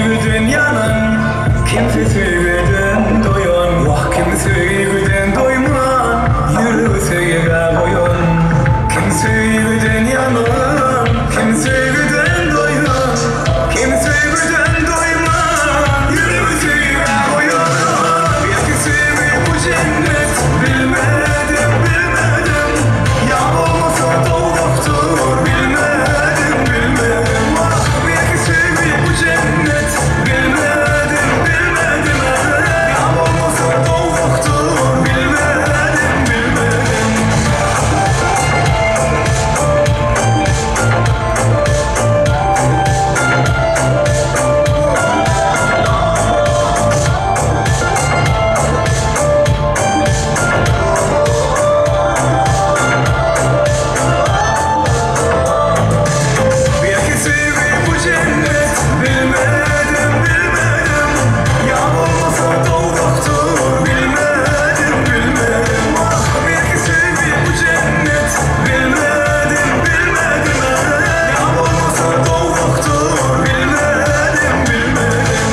söýgüden ýanan, Kimse söýgüden doýan, Wah, kim söýgüden doýman, Ýüregi söýgä goýan. Kim söýgüden ýanan, Kim söýgüden doýan, Kim söýgüden doýman, Ýüregi söýgä goýan. Belki söýgi bu jennet, Bilmedim, bilmedim, Ýa bolmasa dowzahdyr, Bilmedim, bilmedim, Wah, belki söýgi bu jennet, Bilmedim, bilmedim, Ýa bolmasa dowzahdyr, Bilmedim, bilmedim. Belki söýgi bu jennet, Bilmedim, bilmedim, Ýa bolmasa dowzahdyr, Bilmedim, bilmedim, Wah, belki söýgi bu jennet, Bilmedim, bilmedim, Ýa bolmasa dowzahdyr, Bilmedim, bilmedim.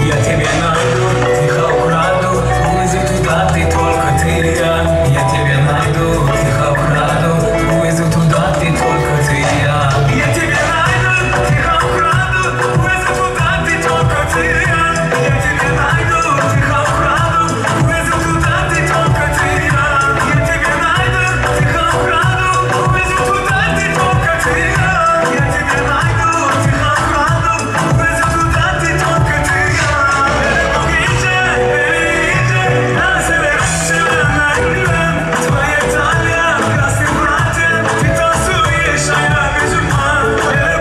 Я тебя найду, тихо украду, увезу туда, где только ты и я. Я тебя найду, тихо украду, увезу туда, где только ты и я. Я тебя найду, тихо украду, увезу туда, где только ты и я. Я тебя найду, тихо украду, увезу туда, где только ты и я. Я тебя найду, тихо украду, увезу туда, где только ты и я. Я тебя найду, тихо украду, увезу туда, где только ты и я. Bu gece, gece, ben severim, Твоя талия, красный платье, ты танцуешь, а я без ума.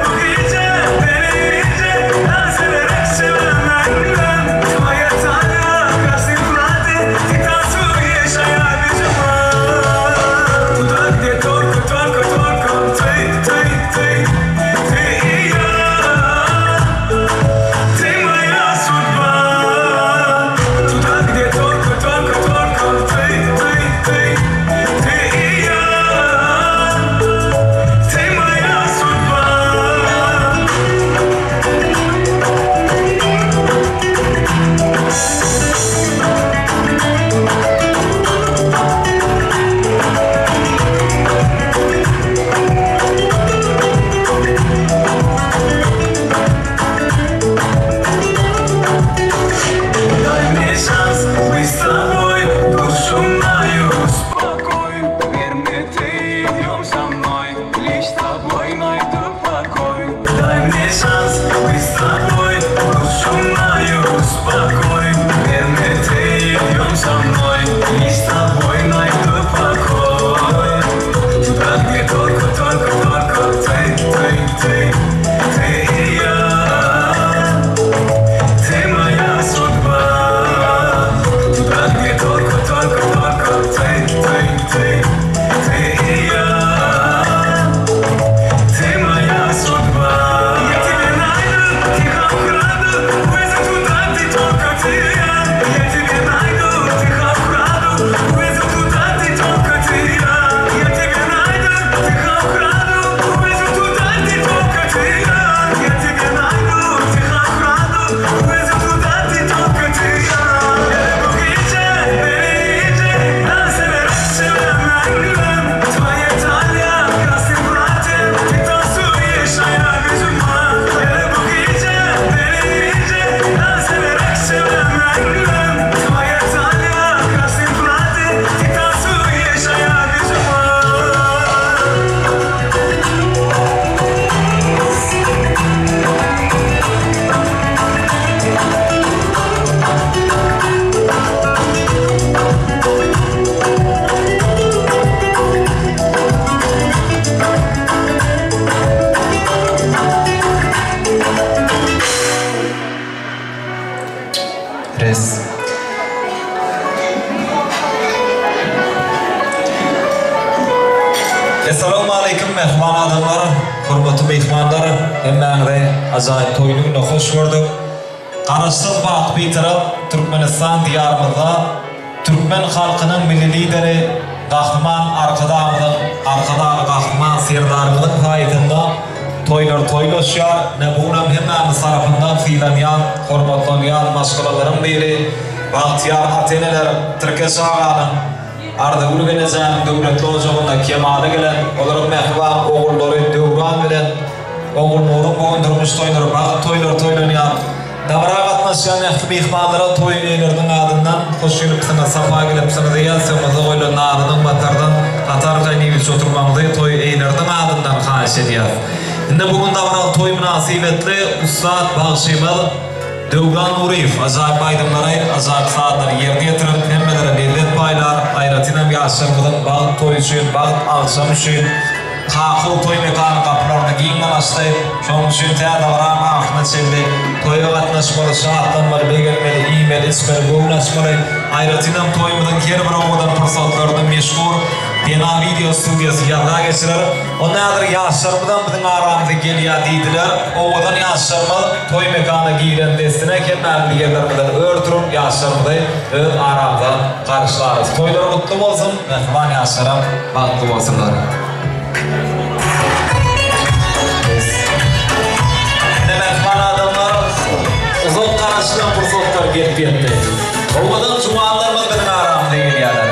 Bu gece, gece, ben severim, Твоя талия, красный платье, ты танцуешь, а я без ума. Туда, где только, только, только ты, ты, ты, ты и я. Ты моя судьба. Туда, где только, только, только ты, ты, ты, ты и я. Ты моя судьба. Дай мне шанс быть с тобой, душу мою успокой. Поверь мне, ты идем со мной, лишь с тобой найду покой. Дай мне шанс быть с тобой, душу мою успокой. Поверь мне, ты идем со мной, лишь с тобой найду покой. Туда, где только, только, только ты, ты, ты, ты и я. Ты моя судьба. Туда, где только, только, только ты, ты, ты, ты и я. Ты моя судьба. Я тебя найду, тихо украду, увезу туда, где только ты и я. Я тебя найду, тихо украду, увезу туда, где только ты и я. Я тебя найду, тихо украду, увезу туда, где только ты и я. Я тебя найду, тихо украду, увезу туда, где только ты и я. Bu gece, gece, ben severim, Твоя талия, красный платье, ты танцуешь, а я без ума. Bu gece, gece, ben severim, Твоя талия, красный платье, ты танцуешь, а я без ума. Res. Essalawmaleýkim mähriban adamlar, hormatly myhmanlar, hemmäňizi ajaýyp toý gününe hoş gördük. Garaşsyz, baky Bitarap Türkmenistan Diýarymyzda türkmen halkynyň Milli Lideri Gahryman Arkadagymyzyň, Arkadagly Gahryman Serdarymyzyň saýasynda toýlar toýlaşýar. Ine, bu günem hemmämiz tarapyndan sylanýan, hormatlanýan maşgalalaryň biri bagtyýar ata-eneler Tirkeş aganyň, Arzygül gelejäniň döwletli ojagynda kemala gelen olaryň mähriban ogullary Döwran bilen Ogulnuryň bu gün durmuş toýlary, bagt toýlary toýlanýar. Dabara gatnaşýan ähli myhmanlara toý eýeleriniň adyndan hoş gelipsiňiz, sapa gelipsiňiz diýýäs, öňüňizde goýlan nary nygmatlardan gaty-arkaýyn iýip-içip oturmagyňyzy toý eýeleriniň adyndan haýyş edýäs. Indi bu gün dabaraly toý mynasybetli ussat bagşymyz Döwran Nuryýew ajaýyp aýdymlary, ajaýyp sazlary ýerine ýetirip, hemmelere lezzet paýlar, aýratynam ýaşlarymyzyň bagt toýy üçin, bagt agşamy üçin Kakow toý mekanyň gapylaryny giňden açdy. Şonuň üçin tä dabaraň ahyryna çenli toýa gatnaşmaly, şatlanmaly, begenmeli, iýmeli, içmeli, göwün açmaly. Aýratynam toýumyzyň her bir owadan pursatlaryny meşhur Pena wideo studiýasy ýazga geçirer. Onda häzir ýaşlarymyzam biziň aramyza gelýär diýdiler. Owadan ýaşlarymyz toý mekana giren dessine hemmämiz ýerlerimizden ör turup ýaşlarymyzy öz aramyza garşylarys. Toýlary gutly bolsun, mähriban ýaşlaram bagtly bolsunlar. Ine mähriban adamlar, uzak garaşylan pursatlar gelip ýetdi. Owadan juwanlarymyz biziň aramyza gelýärler.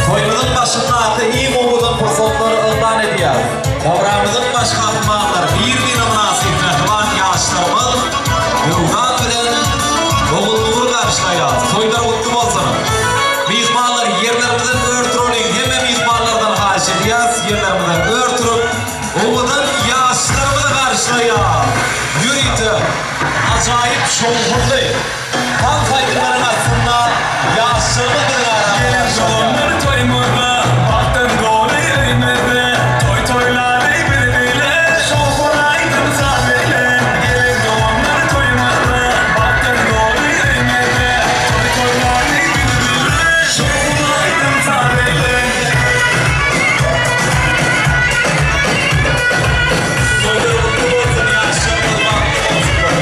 Toýumyzyň başyndaky iň owadan pursatlary yglan edýäris. Dabramyzyň baş gahrymanlary bir-birine mynasyp mähriban ýaşlarymyz Döwran bilen Ogulnury garşylaýarys. Toýlar gutly bolsun! Myhmanlar ýerlerimizden ör turalyň hemme myhmanlardan haýyş edýäs ýerlerimizden ör turup owadan ýaşlarymyzy garşylaýas. Ýörite ajaýyp şowhunly tans aýdymlaryň astynda ýaşlarymyz biziň aramyzda Gelen garşylanýar. doganlar toýumyza, Bagtdan doly öýmüzde, Toý toýlary biz bile, Şowhun aýdym saz ile. Gelen doganlar toýumyza, Bagtdan doly öýmüzde, Toý toýlary biz bile, Şowhun aýdym saz ile. Toýlar gutly bolsun ýaşlarymyz bagtly bolsunlar.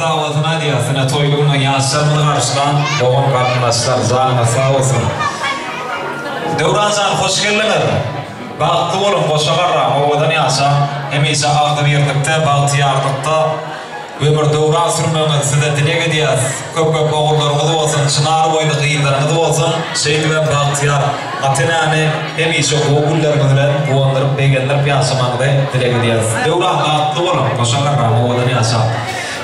sag bolsun aýdýas ine toýly günde ýaşlarymyzy garşylan dogan garyndaşlar janyňyz sag bolsun. Döwran jan hoş geldiňiz. Bagtly boluň goşa garraň owadan ýaşaň hemişe agzybirlikde bagtyýarlykda ömür döwran sürmegiňizi size dileg edýäs köp köp ogullaryňyz bolsun çynar boýly gyzlaryňyz bolsun şeýdibem bagtyýar ata-enäni hemişe gowy günleriňiz bilen guwandyryp begendirip ýaşamagyňyzy dileg edýäs Döwran bagtly boluň goşa garraň owadan ýaşaň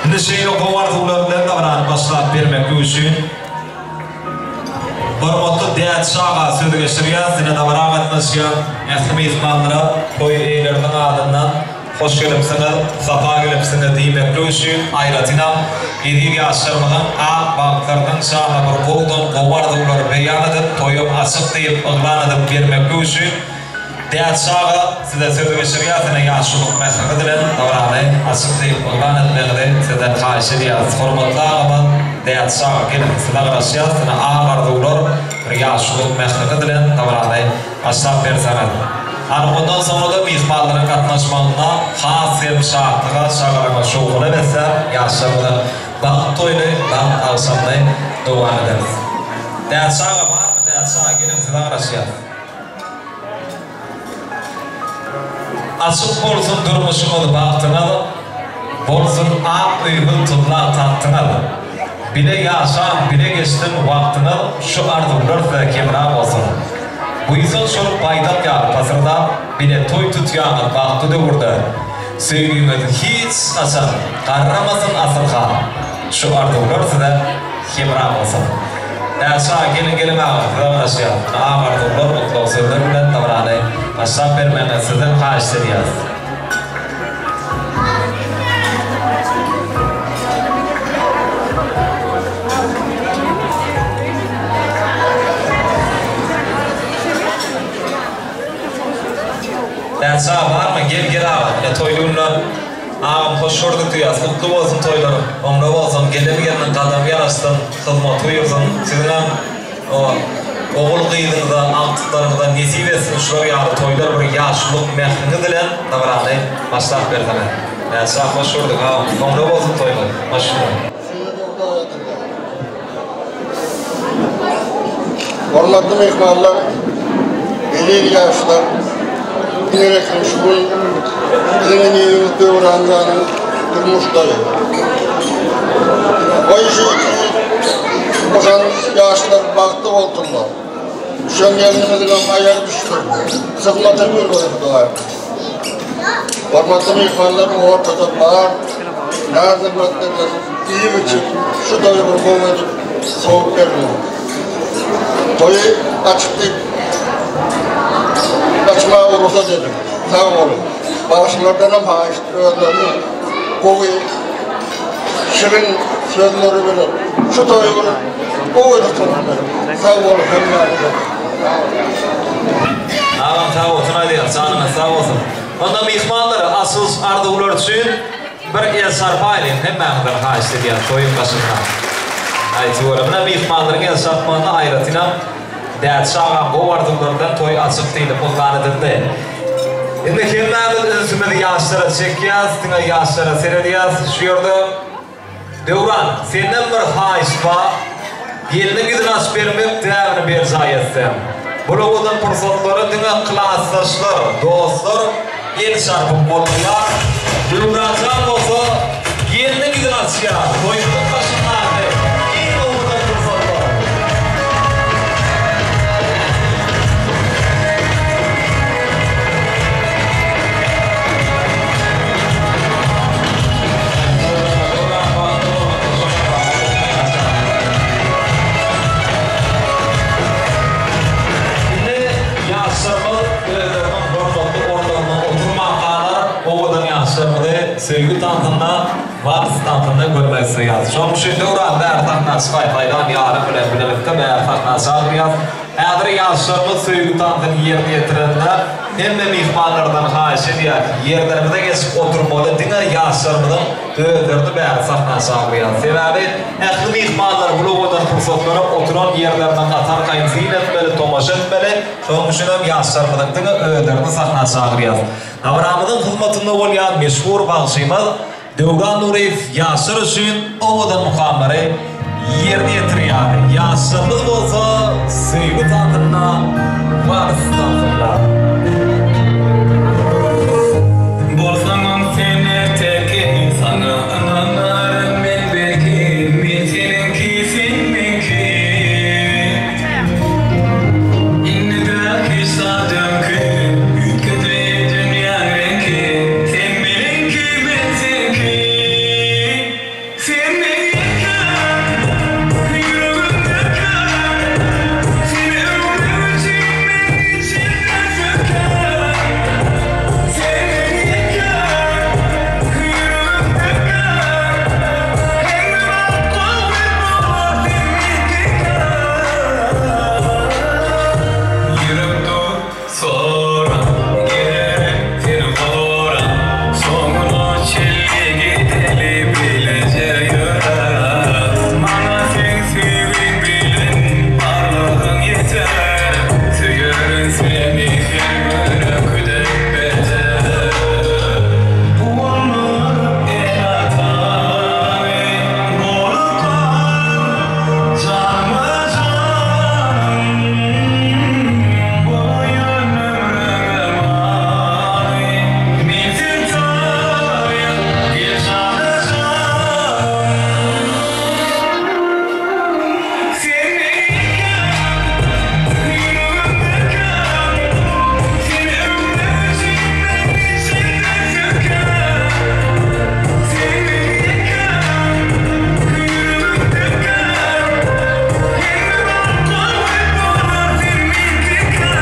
indi şeýle gowy arzuwlar bilen dabarany başlap bermeklik üçin Hormatly Dädşi aga söz geçirýär, Sine dabara gatnaşýan ähli myhmanlara toý eýeleriniň adyndan hoş gelipsiňiz, sapa gelipsiňiz diýmeklik üçin aýratynam eziz ýaşlarymyzyň ak bagtlarynyň şanyna bir gowudan gowy arzuwlary beýan edip, toýum açyk diýip yglan edip bermeklik üçin Dädşi aga, size sözi geçirýäs, ine ýaşululyk mähriňiz bilen dabarany açyk diýip yglan etmegiňizi sizden haýyş edýäris. Hormatly agamyz Dädşi aga, geliň, size garaşýas, ine ak arzuwlar, bir ýaşululyk mähriňiz bilen dabarany başlap berseňiz. Hany ondan soňra-da myhmanlaryň gatnaşmagynda has hem şatlyga, şagalaňa, şowhuna besläp, ýaşlarymyzyň bagt toýuny, bagt agşamyny dowam ederis. Dädşi aga barmy, Dädşi aga, geliň, size garaşýas. Açyk bolsun durmuşyňyz bagtyňyz Bolsun ak öýüňiz tylla tagtyňyz Bile ýaşaň bile geçsin wagtyňyz Şu arzuwlar size hemra bolsun Buýsanç bolup baýdak ýaly pasyrdap Bile toý tutýaňyz bagtly döwürde Söýgiňiz hiç haçan garramasyn asylha Şu arzuwlar size Hemra bolsun. Ärşa geliň geliň agam size garaşýas. Ak arzuwlar gutlag sözler bilen dabarany başlap bermegiňizi sizden haýyşt edýäs. Ärşa barmy gel gel agam ine toýly günler. Agam hoş gördük diýýäs gutly bolsun toýlaryň oňra bolsun gelen gelniň gadamy ýaraşsyn hyzmaty buýursyn siziňem ogul gyzyňyza agtyklaryňyza nesip etsin şular ýaly toýlar bir ýaşulyk mähriňiz bilen dabarany başlap berseňiz Mätşa hoş gördük agam oňra bolsun toýlar maşynda. Hormatly myhmanlar, eziz ýaşlar, diňe şu gün biziň inimiz Döwran janyň durmuş toýy. Goý şu boşan ýaşlar bagtly bolsunlar. Düşen gelnimiziňem aýagy düşsün. Hyzmata gür Hudaýym. Hormatly myhmanlar ortada bar naz-nygmatlardan iýip-içip, şu toýy bir gowy edip sowup bermeli. Toýy açyk diýip, açmaga rugsat ediň. Sag boluň. Bagşylardanam haýyşt, özleriniň gowy, şirin sözleri bilen şu toýy bir gowy edip sowup beriň. Sag boluň hemmäňize. Agam sag bolsun aýdýas janyňyz sag bolsun. Onda myhmanlar açylyş arzuwlar üçin bir el çarpaýlyň hemmäňizden haýyşt edýän toýuň başynda. Aý tüweleme mine myhmanlaryň el çarpmagyna aýratynam Dädşi agam gowy arzuwlardan toý açyk diýlip yglan edildi. Indi hemmämiz ünsümizi ýaşlara çekýäs diňe ýaşlara seredýäs şu ýerde Döwran, senden bir haýyş bar, gelniň ýüzüni açyp bermek däbini berjaý etseň. Bul owadan pursatlary diňe klasdaşlar, dostlar el çarpyp goldaýar. Döwranjan bolsa gelniň ýüzüni açýar, toýumyzyň başyndaky iň owadan pursatlar. Indi ýaşlarymyz özleriniň hormatly orunlarynda oturmankalar, owadan ýaşlarymyzy söýgi tansynda, wals tansynda görmek isleýäris. Şonuň üçin Döwran bäri sahna çykaý, saýlan ýaryň bilen bilelikde bäri sahna çagyrýas. Häzir ýaşlarymyz söýgi tansyny ýerine ýetirende hemme myhmanlardan haýyş edýäs, ýerlerimize geçip oturmaly diňe ýaşlarymyzyň özlerini bäri sahna çagyrýas. Sebäbi ähli myhmanlar bu owadan pursatlara oturan ýerlerinden gaty arkaýyn syn etmeli, tomaşa etmeli. Şonuň üçinem ýaşlarymyzyň diňe özlerini sahna çagyrýas. Dabaramyzyň hyzmatynda bolýan meşhur bagşymyz. Döwran Nuryýew ýaşlar üçin owadan mukamlary ýerine ýetirýär. Ýaşlarymyz bolsa söýgi tansynda wals tansynda. Bolsaňam sen erteki, saňa ynanaryn men belki, men seniňki, sen meňki. Indi däl hiç zat öňki, üýtgedi dünýäň reňki, sen meniňki, men seňki. Sen meňki, ýüregimdäki, seni öwmek üçin men içimden sökýän. Sen meniňki, ýüregimdäki, hemme wagt gowy bolar sen meňki. Ýürek dur sora, gelerin seni gora, Soňuna çenli gideli bileje ýöräp. Maňa seň söýgiň bilen barlygyň ýeter, Söýerin seni her günüňkiden beter. Guwandyr ene-atamy bolup gal, Janyma janym boýun ömrüme many. Men sen taýyn gel jana janym. Sen meniňkä, ýüregimdekä, Seni öwmek üçin men içimden sökýän. Sen meniňkä, ýüregimdekä, Hemme wagt gowy bolar sen meniňkä.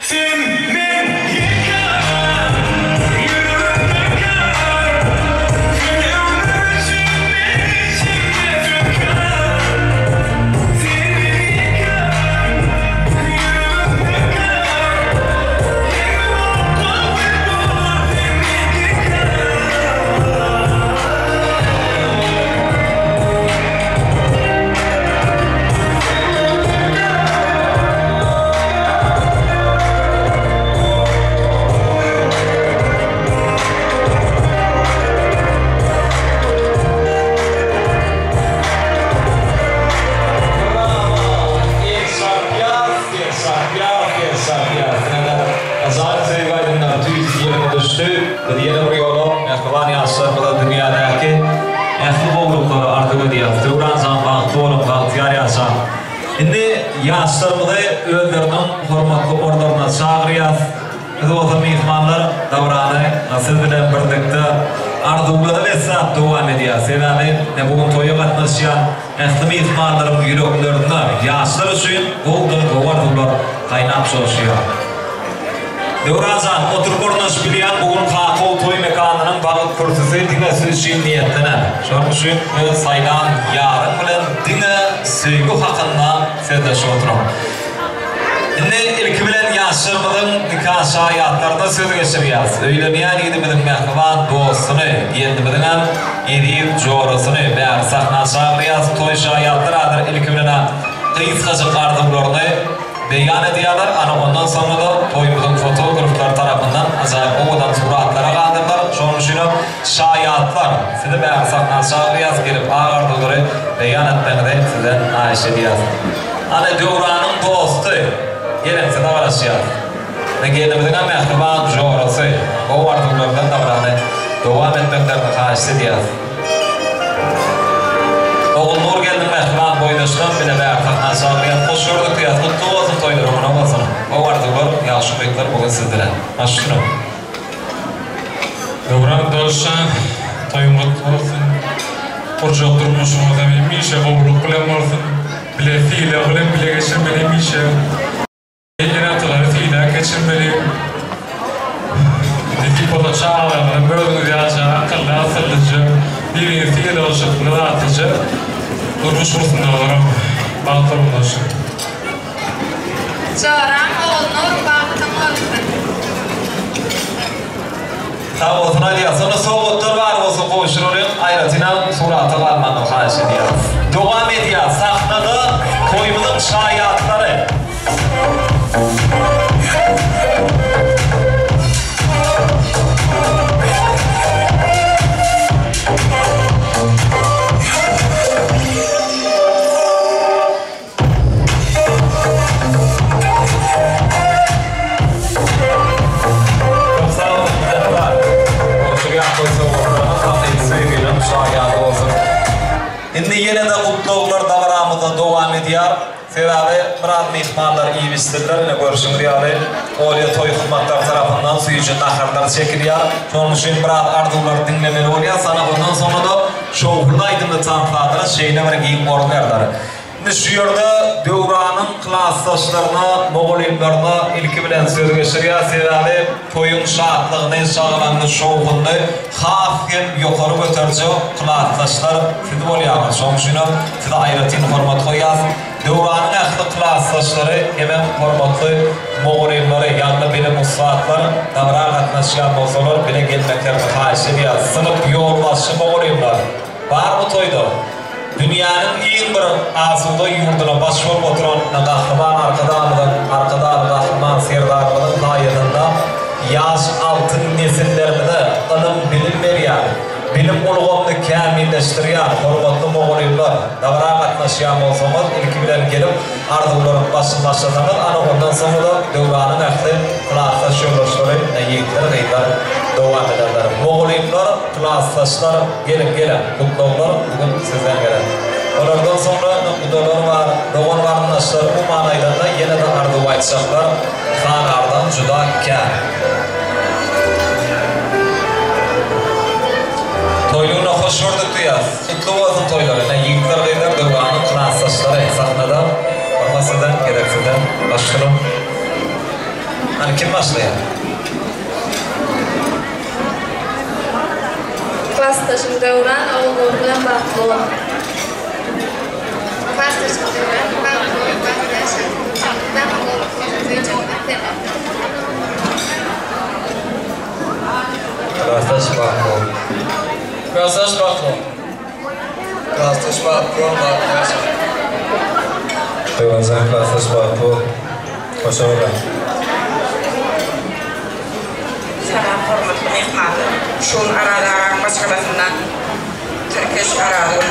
Sen men ýeke, ýüregimde kär. Seni ömür üçin men içimde söker. Sen men ýeke, ýüregimde kär. Hemme wagt gowy bolar sen men ýeke. Brawo! El çarpýas, el çarpýas, el çarpýas. Ine-de, ajaýyp söýgi aýdymlary tüýs ýerine düşdi. Biz ýene bir ýola mähriban ýaşlarymyza dünýädäki ähli gowulyklary arzuw edýäris. Döwran jan bagtly boluň, bagtyýar ýaşaň. Indi ýaşlarymyzy özleriniň hormatly orunlaryna çagyrýas. Biz bolsa myhmanlar dabarany siz bilen birlikde arzuwlara besläp dowam edýäris. Sebäbi bu gün toýa gatnaşýan ähli myhmanlaryň ýüreklerinde ýaşlar üçin gowudan-gowy arzuwlar gaýnap joşýar. Döwran jan, oturyp ornaşyp bilýän bu gün Kakow toý mekanynyň bagt kürsüsi diňe siz üçin niýetlenen. Şonuň üçin öz saýlan ýaryň bilen diňe söýgi hakynda sözleşip oturyň. Indi ilki bilen ýaşlarymyzyň nika şaýatlaryna söz geçirýäris. Öýlenýän ýigidimiziň mähriban dostuny, gelnimiziňem eziz jorasyny bäri sahna çagyrýas. Toý şaýatlar häzir ilki bilen-ä gysgajyk arzuwlaryny beýan edýärler. Ana ondan soňra-da toýumyzyň fotograflary tarapyndan ajaýyp owadan suratlara galdyrylar. Şonuň üçinem şaýatlar, sizi bäri sahna çagyrýas, gelip ak arzuwlary beýan etmegiňizi sizden haýyş edýäris. Ana Döwranyň dosty, geliň size garaşýas. Ine gelnimiziňem mähriban jorasy, gowy arzuwlar bilen dabarany dowam etmeklerini haýyşt edýäs. Ogulnur gelniň mähriban boýdaşynam bile bäri sahna çagyrýas. Hoş gördük diýýäs. Gutly bolsun toýlar öňüne bolsun. Gowy arzuwlar, ýagşy umytlar bu gün siz bilen. Baş üstüne. Döwran dost jan, toýuň gutly bolsun. Gurjak durmuşyňyzam hemişe gowulyk bilen bolsun. Bile sylag bilen bile geçirmeli hemişe. Ene-atalary sylag geçirmeli. Nesip bolsa çagalaryňyzam özüňiz ýalyja akylly, asyllyja, biri-birini sylagşykly zatlyja durmuş gursunlar olaram. Bagtly bolsunlar. Joram Ogulnur bagtyň bolsun. Sag bolsun aýdýas. Onda sowgatlar bar bolsa gowşuralyň, aýratynam surata galmagyňyzy haýyş edýäris. Dowam edýär sahnada toýumyzyň şaýatlary. Köp sag boluň minnetdar. Gowşurýan toý sowgatlaryňyz hakyky söýginiň şaýady bolsun. Indi ýene-de gutlaglar dabaramyzda dowam edýär. Sebäbi biraz myhmanlar iýip-içdiler, ine görşüňiz ýaly, Olýa toý hyzmatlary tarapyndan süýji naharlar çekilýär. Şonuň üçin biraz arzuwlary diňlemeli bolýar. Sana ondan soňra-da şowhunly aýdymly tansladyrys, şeýle bir giň orun berler. Indi şu ýerde Döwranyň klasdaşlaryna, mugallymlaryna ilki bilen söz geçirýär. Sebäbi toýuň şatlygyny, şagalaňyny, şowhunyny has hem ýokary göterjek klasdaşlar siz bolýaňyz. Şonuň üçinem size aýratyn hormat goýýas. Döwranyň ähli klasdaşlary hemem hormatly mugallymlary, ýagny bilim ussatlar dabara gatnaşýan bolsalar bile gelmeklerini haýyş edýäs. Synp ýolbaşçy mugallymlar barmy toýda? Dünýäniň iň bir asuda ýurduna baş bolup oturan Gahryman Arkadagymyzyň, Arkadagly Gahryman Serdarymyzyň saýasynda ýaş altyn nesillerimize ylym-bilim berýän, bilim ulgamyny kämilleşdirýän hormatly mugallymlar, dabara gatnaşýan bolsaňyz, ilki bilen gelip, arzuwlaryň başyny başlasaňyz, ana ondan soňra-da Döwranyň ähli klasdaş ýoldaşlary, ýigitler, gyzlar dowam ederler. Mugallymlar, klasdaşlar, geliň, geliň! Gutlaglar bu gün sizden gelen. Olardan soňra gudalar bar, dogan-garyndaşlar, umuman aýdanda ýene-de arzuw aýtjaklar sanardan juda kän. Toýlugyna hoş gördük diýýäs. Gutly bolsun toýlar. Ine ýigitler gyzlar Döwranyň klasdaşlary sahnada. Hormat sizden, gezek sizden. Baş duruň. Hany kim başlaýar? Klasdaşym Döwran Ogulnur bilen bagtly bol. Klasdaşym Döwran bagtly bol bagtly ýaşa. Mydama gowy bolsun söýjegimiz seni. Klasdaş bagtly bol. Klasdaş bagtly bol. Klasdaş bagtly bol bagtly ýaşa. Döwranjan klasdaş bagtly bol. Hoşa galyň. Salam hormatly myhmanlar. Şu gün Araz agaň maşgalasynda Tirkeş Arazyň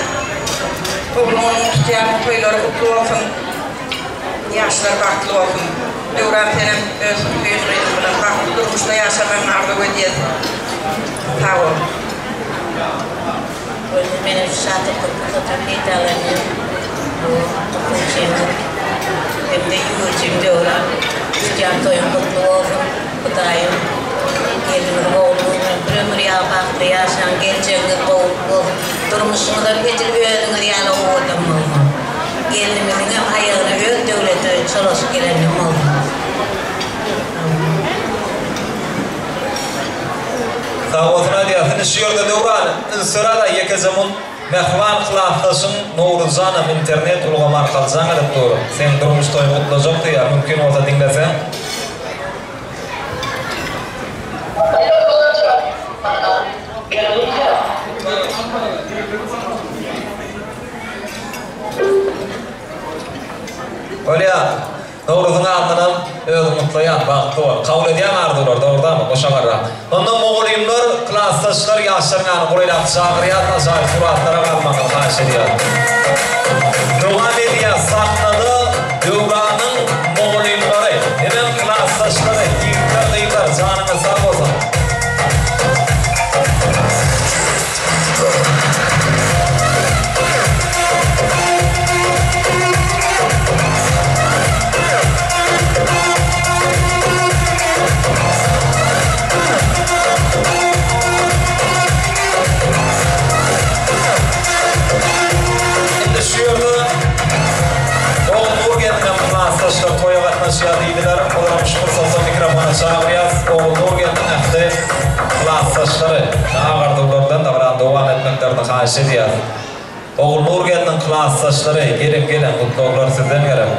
oglunyň tutýan toýlary gutly bolsun. Ýaşlar bagtly bolsun. Döwran senem öz söýen gyzyň bilen bagtly durmuşda ýaşamagyňy arzuw edýäs. Sag bol. Özüm menem şu şatlykdan pursatdan peýdalanýan. Bu okuwçymyz hem-de ýüwürjim Döwran tutýan toýuň gutly bolsun. Hudaýym gelniňiz ogluňyz bilen bir ömür ýaly bagtly ýaşaň, geljegiňiz gowy bolsun. Durmuşyňyzam edil özüňiz ýaly owadan bolsun. Gelnimiziňem aýagyna öz döwleti çolaşyp gelenden bolsun. Sag bolsun aýdýas. Indi şu ýerde Döwran, üns berada ýekeje munt mähriban klasdaşyň Nowruzjanam internet ulgamy arkaly jaň edip dur. Seň durmuş toýuňy gutlajak diýýär. Mümkin bolsa diňleseň. Bolýa. Nowruzyň adyndanam özüňi gutlaýan, bagtly bol. Kabul edýäňmi arzuwlary, dogrudanmy, goşa garra. Onda mugallymlar, klasdaşlar, ýaşlaryň ýanyna golaýlap çagyrýas, ajaýyp suratlara galmagyňyzy haýyş edýärin. Dowam edýär sahnada Döwranyň mugallymlary hemem klasdaşlary, ýigitler, gyzlar, janyňyz sag bolsun. Ony çagyrýas, Ogulnur gelniň ähli klasdaşlary agardywlardan dabarany dowam etmeklerini haýyş edýäs. Ogulnur gelniň klasdaşlary, geliň, geliň, gutlaglar sizden gerek.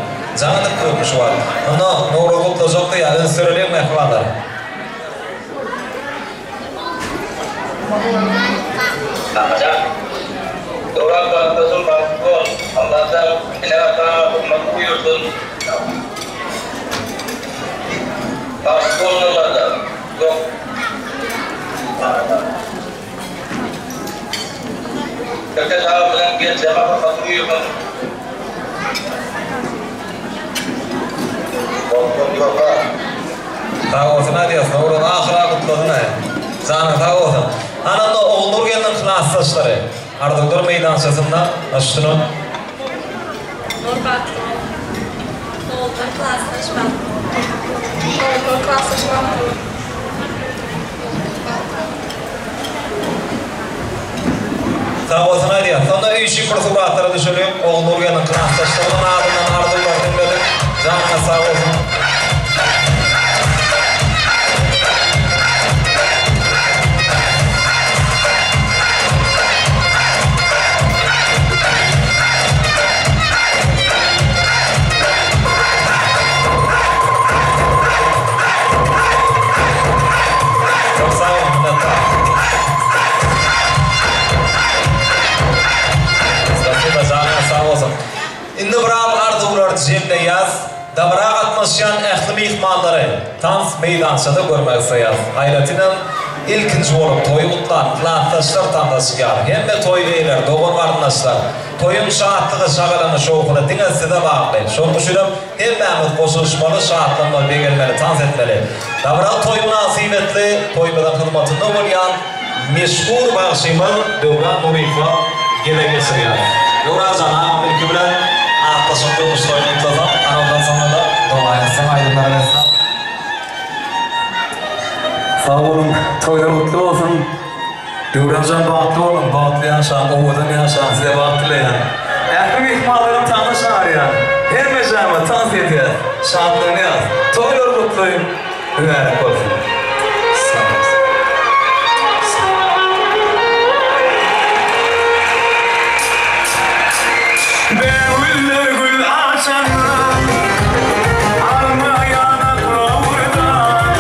Jaň edip durmy şu wagt? Onda Nowruz gutlajak diýýär, üns bereliň mähribanlar. Kakajan. Döwran garyndaşym bagtly bol. Allajan ene-ataňa hurmat buýursyn. Bagtly bolsunlar-da. Yok. Tirkeş agam bilen geljege hurmat buýursyn. Sag bolsun aýdýas Nowruz ahyra gutladyň-aý. Janyň sag bolsun. Ana onda Ogulnur gelniň klasdaşlary Arzuwlar meýdançasynda aşyna. Nur bagtly bol. Ogulnur klasdaş bagtly bol. Ogulnur klasdaş bagtly bol. Sag bolsun aýdýas. Sonda üýşüp bir suratlara düşeliň. Ogulnur gelniň klasdaşlarynyň adyndan arzuwlar diňledik. Janyňyz sag bolsun. Köp sag boluň, minnetdar. Spasiba, janyňyz sag bolsun. Indi biraz arzuwlary jemleýäs. Dabara gatnaşýan ähli myhmanlary tans meýdançada görmek isleýäs. Aýratynam, ilkinji bolup toýy gutlan klasdaşlar tansa çykýar. Hemme toý eýeleri, dogan-garyndaşlar, toýuň şatlygy, şagalaňy, şowhuny diňe size bagly. Şonuň üçinem Hemmämiz goşulyşmaly, şatlanmaly, begenmeli, tans etmeli. Dabaraly toý mynasybetli toýumyzyň hyzmatynda bolýan meşhur bagşymyz Döwran Nuryýewe gezek geçirýäris. Döwran jan, agam ilki bilen atlaşyk durmuş toýuny gutlasaň, ana ondan soňra-da doga etseň, aýdymlara geçseň. Sag boluň, toýlar gutly bolsun! Döwranjan bagtly boluň, bagtly ýaşaň, owadan ýaşaň, size bagt dileýän. Ähli myhmanlaram tama çagyrýan. Hemmejämiz tans edýäs, şatlanýas. Toýlar gutly, mübärek bolsun. Sag bolsun. Bägüller gül açanda, Alma ýanak lowurdar.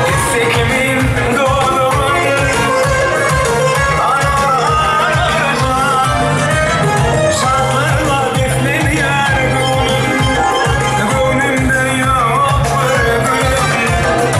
Gitse kimin dodagym, Anar jan. Şatlygma beslenýär göwnüm, Göwnümde ýok bir gülüm.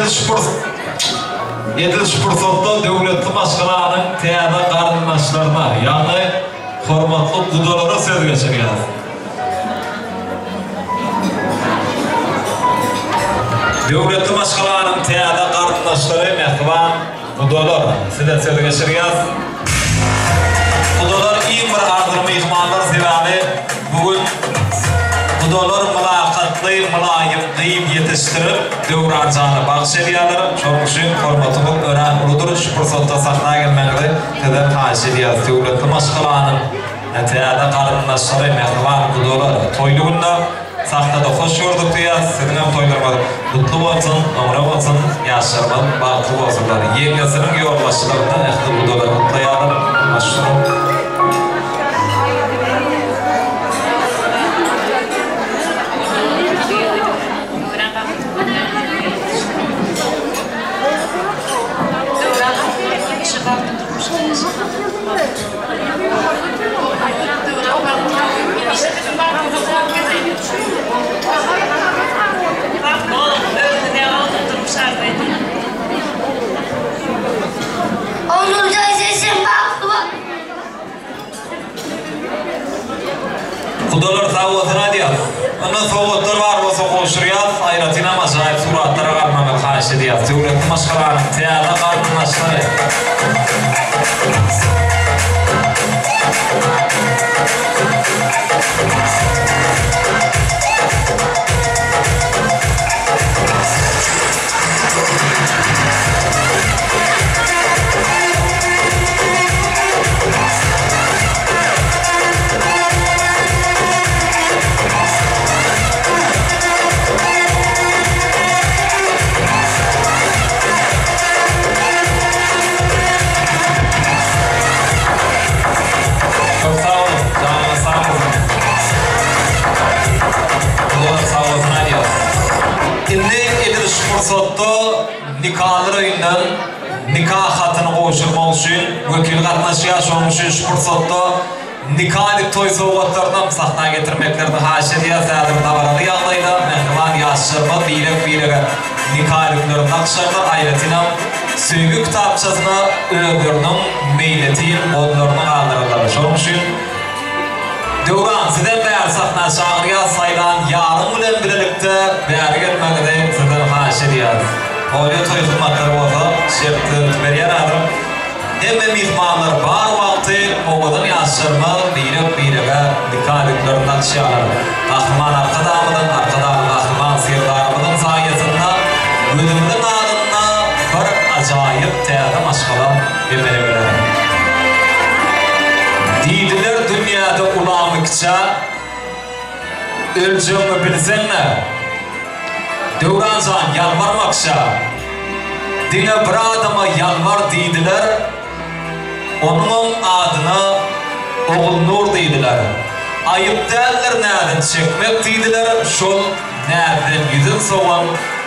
Edil şu purs Edil şu pursatda döwletli maşgalanyň täze garyndaşlaryna, ýagny hormatly gudalara söz geçirýäris. Döwletli maşgalanyň täze garyndaşlary mähriban gudalar, size söz geçirýäs. Gudalar iň bir arzyly myhmanlar sebäbi bu gün gudalar mylakatly, mylaýym gyz ýetişdirip Döwran jana bagyş edýärler. Şonuň üçin hormatymyz örän uludyr. Şu pursatda sahna gelmegiňizi sizden haýyş edýäris. Döwletli maşgalanyň Täze garyndaşlary, mähriban gudalar, toýly günde sahnada hoş gördük diýýäs. Siziňem toýlaryňyz gutly bolsun, oňra bolsun, ýaşlarymyz bagtly bolsunlar. Ýeňňesiniň ýolbaşçylygynda ähli gudalar gutlaýarlar. Baştutan. Gudalar sag bolsun aýdýas. Onda sowgatlar bar bolsa gowşurýas, aýratynam ajaýyp suratlara galmagyňyzy haýyş edýäs. Döwletli maşgalanyň täze garyndaşlary. Köp sag boluň, janyňyz sag bolsun. Gudalar sag bolsun aýdýas. Indi edil şu pursatda nikalar öýünden nika hatyny gowşurmak üçin wekil gatnaşýar. Şonuň üçin şu pursatda Nika edip toý sowgatlarynam sahna getirmeklerini haýyş edýäs häzir dabaraly ýagdaýda mähriban ýaşlarymyz birek birege nika ýüzüklerini dakyşarlar aýratynam söýgi kitapçasyna özleriniň meýletin gollaryny galdyrarlar şonuň üçin Döwran sizem bäri sahna çagyrýas saýlan ýaryň bilen bilelikde bäri gelmegiňizi sizden haýyş edýäris Olýa toý hyzmatlary bolsa şertli berýär häzir. Hemme myhmanlar bar wagty owadan ýaşlarymyz birek-birege nika ýüzüklerini dakyşýarlar. Gahryman Arkadagymyzyň, Arkadagly Gahryman Serdarymyzyň saýasynda gözümiziň alnynda bir ajaýyp täze maşgala emele geler. Diýdiler dünýäde ulamy kiçä, Öljegiňi bilseň-de, Döwran jan ýalbarma kişä. Diňe bir adama ýalbar diýdiler, onuňam adyna Ogulnur diýdiler. Aýyp däldir näzin çekmek diýdiler, şol näzden ýüzün sowan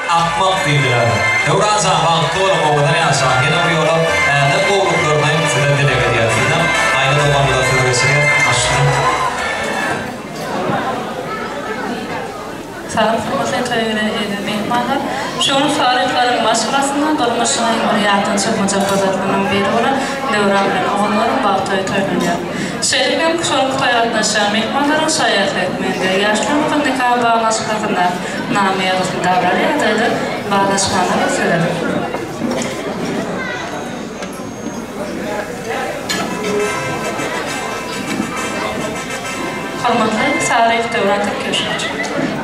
akmak diýdiler. Döwran jan bagtly boluň owadan ýaşaň ýene bir ýola älem gowulyklaryny size dileg edýäs sizem Aýna doganymyza söz geçirýäs başlyň. Salam hormatly toýa gelen eziz myhmanlar! Şu gün Saryklaryň maşgalasynda durmuşyň iň bir ýatdan çykmajak pursatlarynyň biri bolan Döwran bilen Ogulnuryň bagt toýy toýlanýar. Şeýle hem şol toýa gatnaşýan myhmanlaryň şaýatlyk etmeginde ýaşlarymyzyň nika baglanyşyk hakynda nama ýazgysyny dabaraly ýagdaýda baglaşmagyna rugsat ediň. Hormatly Saryýew Döwran Tirkeşowiç!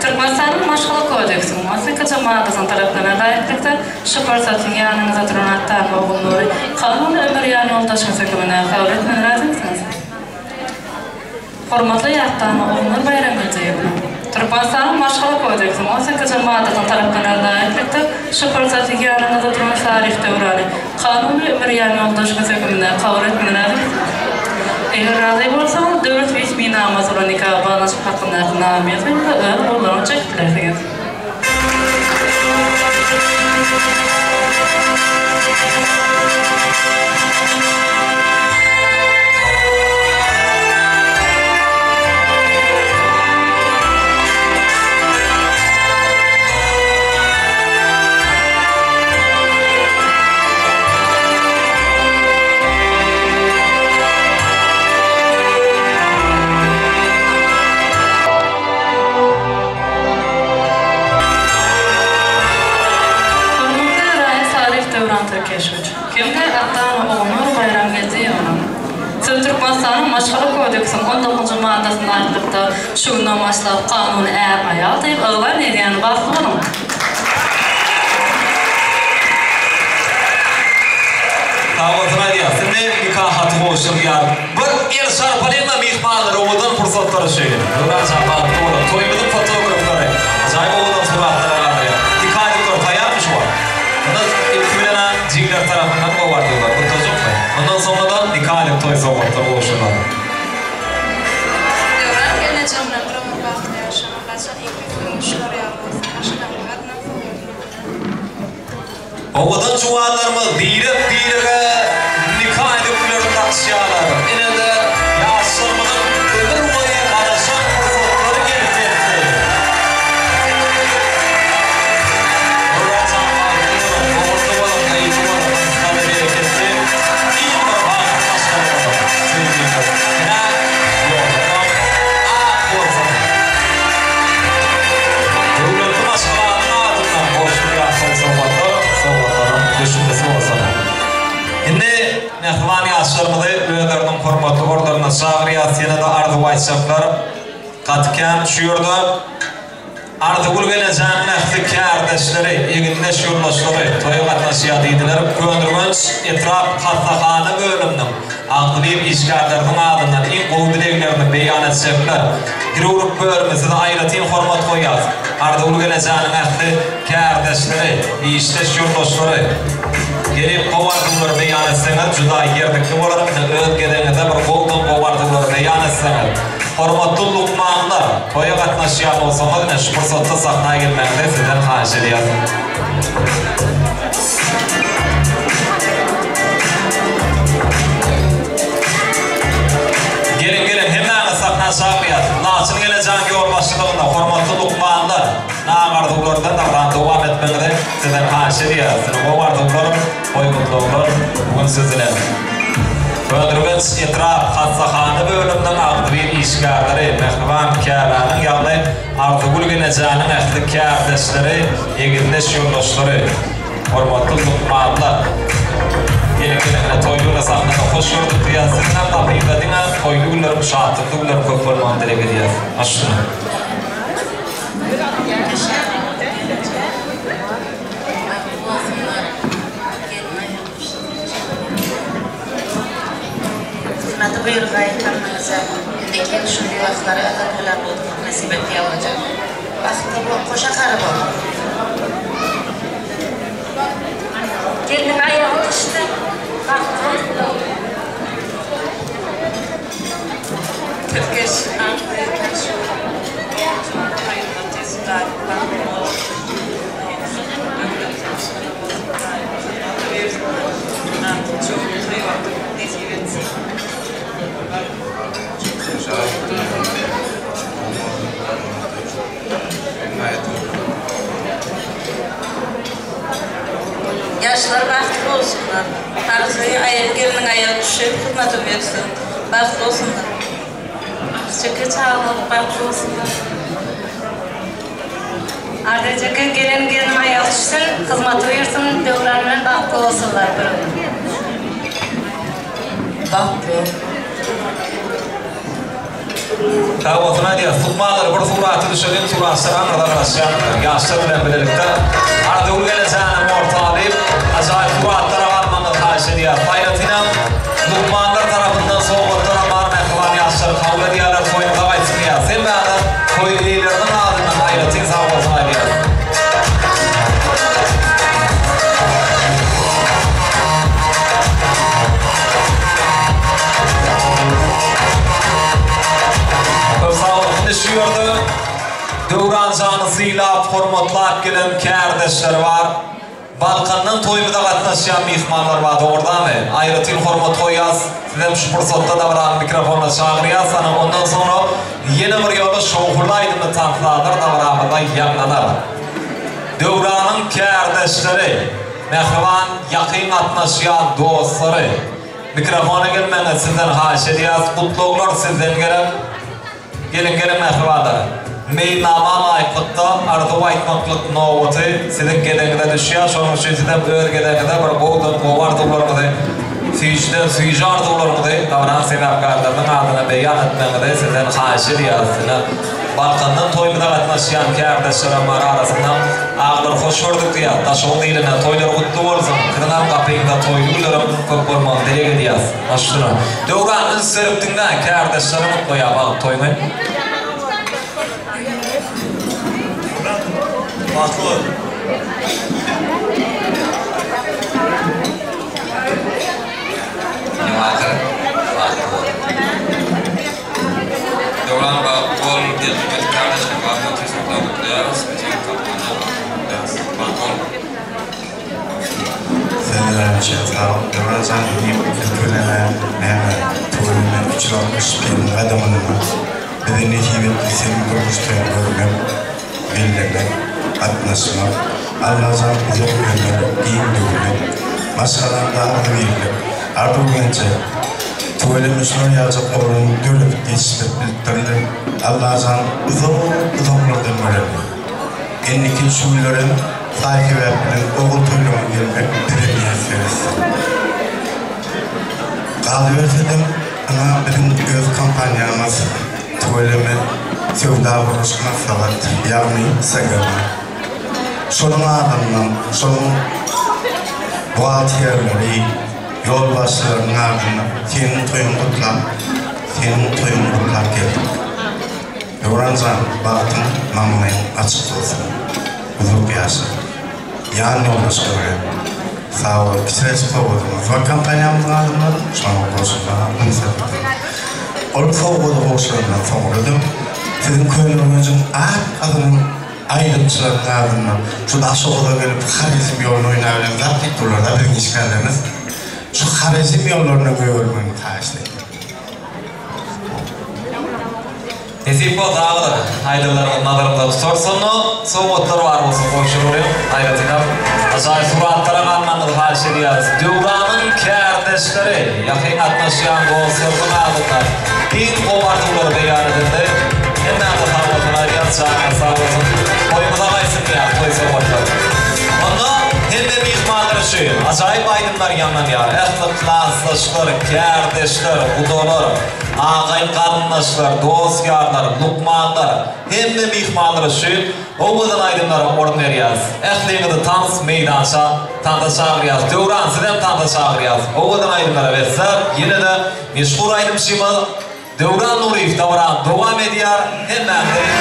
Türkmenistanyň Maşgala kodeksiniň 18-nji maddasynyň talaplaryna laýyklykda, şu pursatyň ýanyňyzda duran Atdany Ogulnury kanuny ömür ýanýoldaşyňyz höküminde kabul etmegi razymysyňyz? Hormatly ýatdama Ogulnur Baýramgeldiýewna! Türkmenistanyň Maşgala kodeksiniň 18-nji maddasynyň talaplaryna laýyklykda, şu pursaty ýanyňyzda duran Saryýew Döwrany kanuny ömür ýanýoldaşyňyz hökmünde kabul etmegi razymy? Eger razy bolsaňyz, döwlet resminamasy bolan nika baglanyşyk hakyndaky nama ýazgyňyza öz gollaryňyzy çekip bilersiňiz. Döwran Tirkeşowiç hem-de Atdanowa Ogulnur Baýramgeldiýewna. Siz Türkmenistanyň Maşgala kodeksiniň on dokuzynjy maddasyna laýyklykda şu günden başlap kanuny är-aýal diýip yglan edýän bagtly boluň! Sag bolsun aýdýas. Indi nika haty gowşurylýar. Bir el çarpalyň-da myhmanlar owadan pursatlary üçin. Döwran jan bagtly boluň. Toýumyzyň fotograflary ajaýyp owadan suratlara galdyrýar. Nika edipler taýýarmy şu wagt? Onda ilki bilen-ä jigler tarapyndan gowy arzuwlar gutlajakmy? Ondan soňra-da nika edip toý sowgatlar gowşurylar. Döwran gelnejem bilen bir ömür bagtly ýaşaň. Gaçan ilki günüň şular ýaly bolsun. Maşgalaňyň adyndan sowgatlar. Owadan juwanlarymyz birek-birege nika ýüzüklerini dakyşýarlar. Ine-de, ýaşlarymyzyň ömür boýy garaşan pursatlary gelip ýetdi. Döwranjan bagtly boluň, ogully boluň, gyzly boluň, ynsgaly bereketli, iň bir bagtly maşgala boluň. Söýgüňiz päk, ýoluňyzam ak bolsun! Döwletli maşgalanyň adyndan goşulýan soň sowgatlar sowgatlaryň düşümlisi bolsun. Indi mähriban ýaşlarymyzy özleriniň hormatly orunlaryna çagyrýas, ýene-de arzuw aýtjaklar gaty kän şu ýerde. Arzygül gelejäniň ähli kärdeşleri, egindeş ýoldaşlary toýa gatnaşýar diýdiler. Köneürgenç etrap hassahana bölüminiň agzybir işgärleriniň adyndan iň gowy dileglerini beýan etjekler. Hirurg bölümi size aýratyn hormat goýýar. Arzygül gelejäniň ähli kärdeşleri, işdeş ýoldaşlary gelip gowy arzuwlary beýan etseňiz juda ýerlikli bolar. Indi öz gezegiňizde bir gowudan gowy arzuwlary beýan etseňiz. Hormatly lukmanlar, toýa gatnaşýan bolsaňyz ine şu pursatda sahna gelmegiňizi sizden haýyş edýäris. Geliň geliň hemmäňiz sahna çagyrýas. Laçyn gelejäň ýolbaşçylygynda hormatly lukmanlar nag arzuwlardan dabrany dowam etmegiňizi sizden haýyş edýäris. Siziň gowy arzuwlar, toý gutlaglar bu gün siz bilen. Köneürgenç etrap hassahana bölüminiň agzybir işgärleri, mähriban käbäniň ýagny Arzygül gelejäniň ähli kärdeşleri, egindeş ýoldaşlary. Hormatly lukmanlar! Gelin-gelinler toýly güne sahnada hoş gördük diýýäs. Siziňem gapyňyzda diňe toýly günleriň, şatlykly günleriň köp bolmagyny dileg edýäs. Baş üstüne. Hyzmaty buýurgaý halkymyza indiki şuly wagtlary azat-helal bolmak nesip et ýawrujan. Bagtly bol, goşa kary bol. Gelniň aýagy düşdi. Bagtly bolsunlar. Tirkeş atly Ýaşlar bagtly bolsunlar. Arzuwy aýal gelniň aýagy düşen hyzmaty bersin. Bagtly bolsunlar. Jeke çagalar bagtly bolsunlar. Arzuw jeke gelen gelniň aýagy düşsün, hyzmaty bersin, döwran bilen bagtly bolsunlar bir ömür. Bagtly. Sag bolsun aýdýas. Lukmanlar bir surata düşeliň suratçylar aňyrda garaşýandyr. Ýaşlar bilen bilelikde Arzygül gelejänem orta alyp ajaýyp suratlara galmagyňyzy haýyş edýäs. Aýratynam lukmanlar tarapyndan sowgatlaram bar mähriban ýaşlar kabul edýärler toýuňyza gaýtsyn diýýäs. Hemmäňiz toý eýeleriniň adyndan aýratyn sag bolsun aýdýas. Köp sag boluň. Indi şu ýerde Döwran jany sylap, hormatlap gelen kärdeşleri bar. Balkandan toýumyza gatnaşýan myhmanlar bar, dogrudanmy? Aýratyn hormat goýýas. Sizem şu pursatda dabarany mikrofona çagyrýas. Ana, ondan soňra ýene bir ýola şowhunly aýdymly tanslarlar dabaramyzda ýaňlanar. Döwranyň kärdeşleri, mähriban ýakyn gatnaşýan dostlary, Mikrofona gelmegiňizi sizden haýyş edýäris. Gutlaglar sizden gerek. Geliň geliň mähribanlar. Meýilnama laýyklykda arzuw aýtmaklyk nobaty siziň gezegiňize düşýär. Şonuň üçin sizem öz gezegiňizde bir gowudan gowy arzuwlaryňyzy, süýjüden süýji arzuwlaryňyzy dabaranyň sebäpkärleriniň adyna beýan etmegiňizi sizden haýyş edýäris. Ine, Balkandan toýumyza gatnaşýan kärdeşlerem bar arasynda. Aglar hoş gördük diýýäs. Daşoguz iline toýlar gutly bolsun! Siziňem gapyňyzda toýly günleriň köp bolmagyny dileg edýäs. Baş üstüne. Döwran üns berip diňle, kärdeşleriň gutlaýar bagt toýuňy. Bagtly bol. Ýakyr, bagtly bol. Döwran bagtly bol, gelip kardeşlik adyndan tüýs ýürekden gutlaýarys. Biziň kompaniýa gutlaýarys. Bagtly bol. Sözlerem üçin sag bol Döwranjan inim ilki bilenä näme tüweleme 360 ýylyň gadamyna bize nesip etdi seniň durmuş toýuňy görmek bellemek gatnaşmak Allajan uzak ömür giň döwlet maşgalaňda agzybirlik arzuw genje tüweleme şular ýaljak oglany döredip ýetişdirip bilipdirler Allajan uzak uzaklardan göreli indiki şu günlerem Saý-sebäp bilen ogul toýlaryna gelmek bize miýesser etsin. Galyberse-de, ynha biziň öz kompaniýamyz, tüweleme, Söwda gurluş maslahat, ýagny SGM. Şonuň adyndan, şonuň buhgalterleri, ýolbaşçylarynyň adyndan seniň toýuňy gutlap, seniň toýuňy gutlap geldik. Döwran jan, bagtyň, maňlaýyň açyk bolsun! Uzak ýaşa. Ýan ýoldaş gören. Sag bol. Kiçiräjik sowgadymyz bar kompaniýamyzyň adyndan. Şoňa goşulmaga minnetdar. Ol sowgady gowşurandan soňra-da siziň Köneürgenjiň at gazanan aýdymçylarynyň adyndan şu Daşoguza gelip Horezm ýoluny oýnabilen zat diýip durlar-da biziň işgärlerimiz. Şu Horezm ýollaryna goýbermegini haýyşt edýän. Nesip bolsa agalar, aýdymlaryňyzy nazarymyza tutarys onda. Sowgatlar bar bolsa gowşuralyň. Aýratynam ajaýyp suratlara galmagyňyzy haýyş edýäris. Döwranyň kärdeşleri, ýakyn gatnaşýan dostlarynyň adyndan iň gowy arzuwlary beýan edildi. Hemmäňize sag bolsun aýdýarys, janyňyz sag bolsun. Toýumyza gaýtsyn diýýäris toý sowgatlary. Onda hemme myhmanlar üçin ajaýyp aýdymlar ýaňlanýar. Ähli klasdaşlar, kärdeşler, gudalar, Agaýyn-garyndaşlar, dost-ýarlar, lukmanlar, hemme myhmanlar üçin owadan aýdymlara orun berýäris. Ähliňizi tans meýdança tansa çagyrýarys. Döwran, sizem tansa çagyrýarys. Owadan aýdymlara besläp, ýene-de meşhur aýdymçymyz Döwran Nuryýew dabarany dowam edýär. Hemmäňizi.